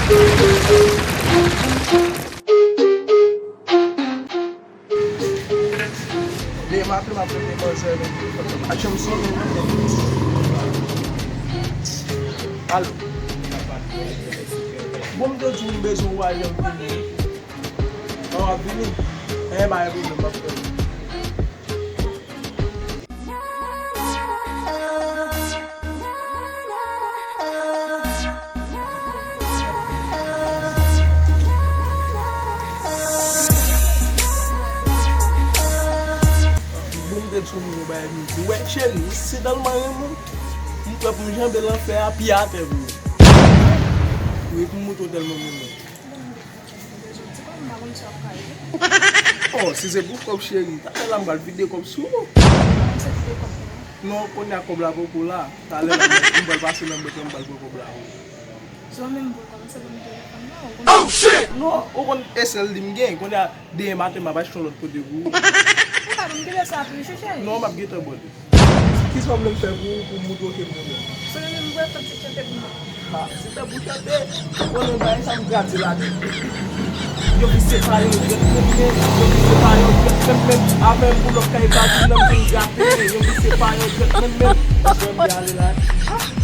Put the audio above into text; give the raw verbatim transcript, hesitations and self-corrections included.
Demen maten m ap rele manzè, men telefòn nan pa janm sonnen, non. Alo. Bon, m te di w m bezwen w a, jan m vini. An, w ap vini? Enben, pa gen pwoblèm, m ap fè l. Bon, m te di w m gon bagay pou m di w. Wè, cheri, m si tèlman renmen w, m prè pou m janbe lanfè a pye atè pou ou. Wi, pou m montre w tèlman m renmen w. Oh, si se pou kòb, cheri, talè la m pral vide kòb sou ou. Non, kounye a kòb la poko la. Talè la m pral pase nan bank la, m pral pran kòb la. Non, ou konn e sèl li m gen. Kounye a, demen maten m ap achte yon lòt kote pou ou. Non, m ap gentan ba w li. Kisa w vle m fè pou ou, pou m montre w ke m renmen w? Sou li menm vre, fè ti chante pou mwen. Ha, se fè pou chante. Ou konnen bagay sa m grate ladan. Yo ki separe yo dwèt menm menm, yo ki separe yo dwèt menm menm. Avè m pou lòt kay bati nan m vin grate. Yo ki separe yo dwèt menm menm. Mwen ale la.